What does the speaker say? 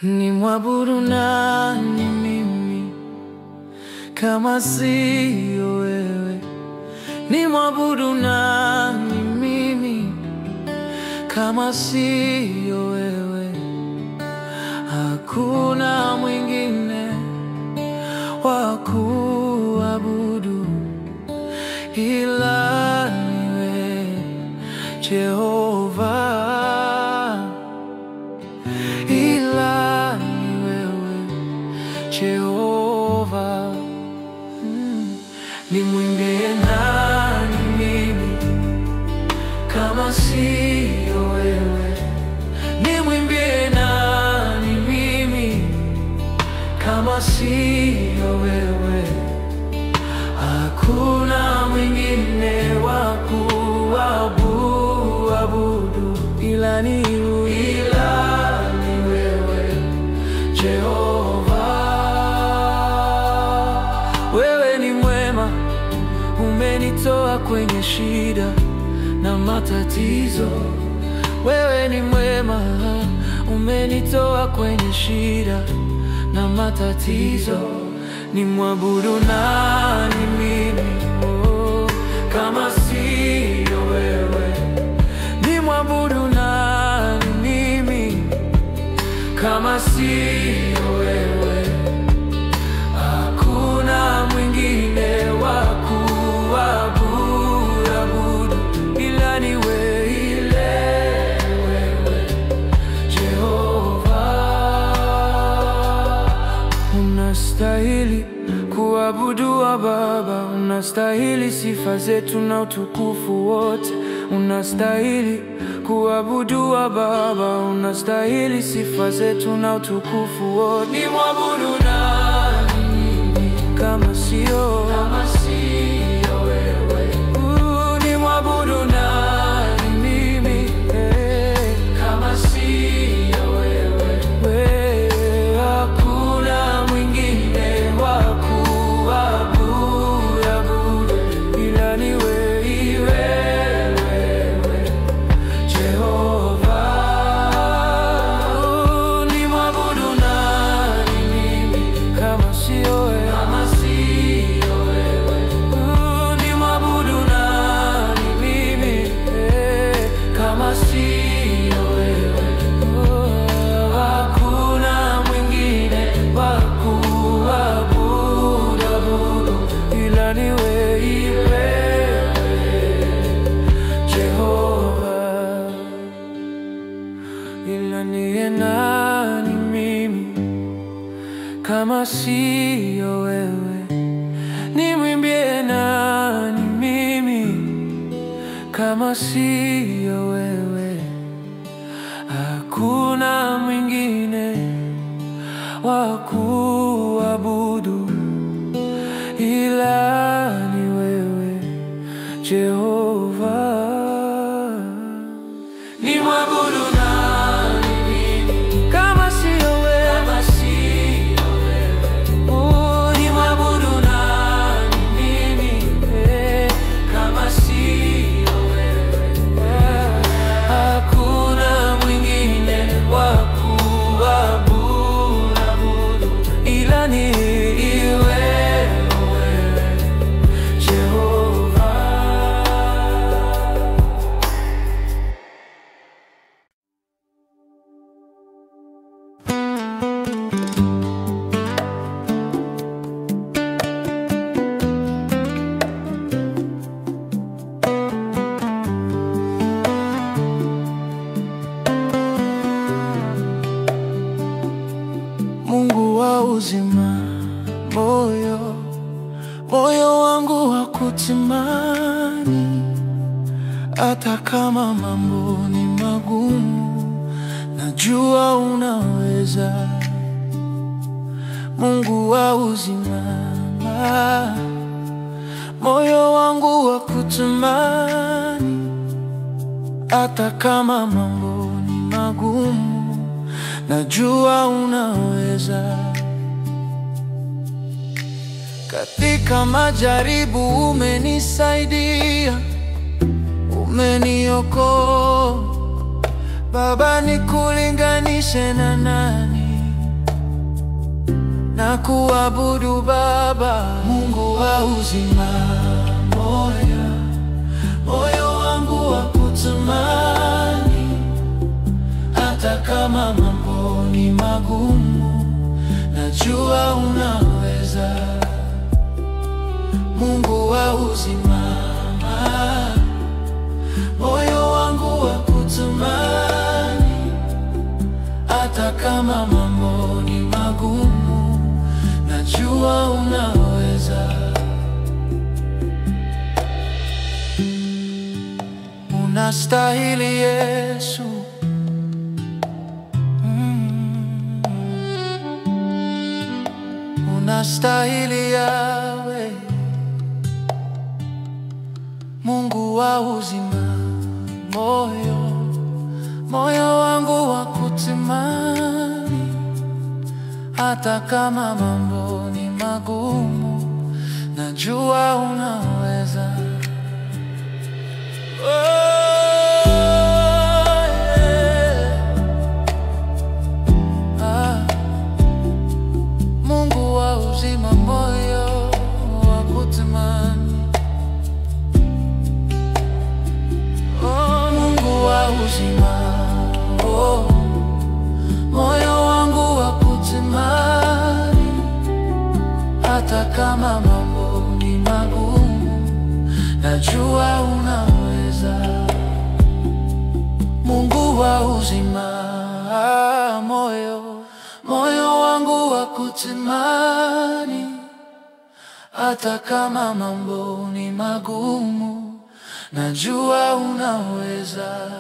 Nimwabudu nani mimi kama siyo wewe? Nimwabudu nani mimi kama siyo wewe? Hakuna mwingine wa kuabudu ila ni wewe, Jehova, ila ni wewe, Jehova. Nimwimbie nani mimi kama siyo wewe? Nimwimbie nani mimi kama siyo wewe? Hakuna mwingine wa kuabudu ila ni wewe, Jehova. Wewe ni mwema, umenitoa kwenye shida na matatizo. Wewe ni mwema, umenitoa kwenye shida na matatizo. Nimwabudu nani mimi, oh, kama siyo wewe? Nimwabudu nani mimi kama siyo wewe? Hakuna mwingine wa kuabudu ila ni wewe, Jehova. Unastahili kuabuduwa Baba, unastahili sifa zetu na utukufu wote. Unastahili kuabuduwa Baba, unastahili sifa zetu na utukufu wote. Nimwabudu nani mimi kama siyo wewe? Nimwabudu nani mimi kama siyo wewe? Hakuna mwingine wa kuabudu ila ni wewe, Jehova. Nimwabudu nani mimi kama siyo wewe? Nimwabudu nani mimi kama siyo wewe? Hakuna mwingine wa kuabudu ila ni wewe, Jehova. Ila niye nani mimi kama siyo wewe? Nimwimbie nani mimi kama siyo wewe? Hakuna mwingine wa kuabudu ila ni wewe, Jehova. Nimwabudu nani mimi kama siyo wewe? Nimwabudu nani mimi kama siyo wewe? Hakuna mwingine wa kuabudu ila ni wewe, Jehova. Mungu wa uzima, moyo wangu hakutamani, hata kama mambo ni magumu, najua unaweza. Mungu wa uzima, moyo wangu hakutamani, hata kama mambo ni magumu, najua unaweza. Katika majaribu umenisaidia, umeniokoa. Baba, nikulinganishe na nani? Na kuabudu Baba, Mungu wa uzima. Moyo, moyo wangu wa kutamani, hata kama mambo ni magumu, najua unaweza. Mungu wa uzima, moyo wangu wa kutamani, hata kama mambo ni magumu, najua unaweza. Unastahili Yesu. Unastahili Yahweh, Mungu wa uzima. Moyo, moyo wangu wa kutamani, hata kama mambo ni magumu, najua unaweza. Oh, yeah. Ah, Mungu wa uzima, moyo wa kutamani. Oh, Mungu wa uzima, oh, moyo wangu wa kutamani, hata kama mambo ni magumu, najua unaweza. Mungu wa uzima, moyo, moyo wangu wa kutamani, hata kama mambo ni magumu, najua unaweza.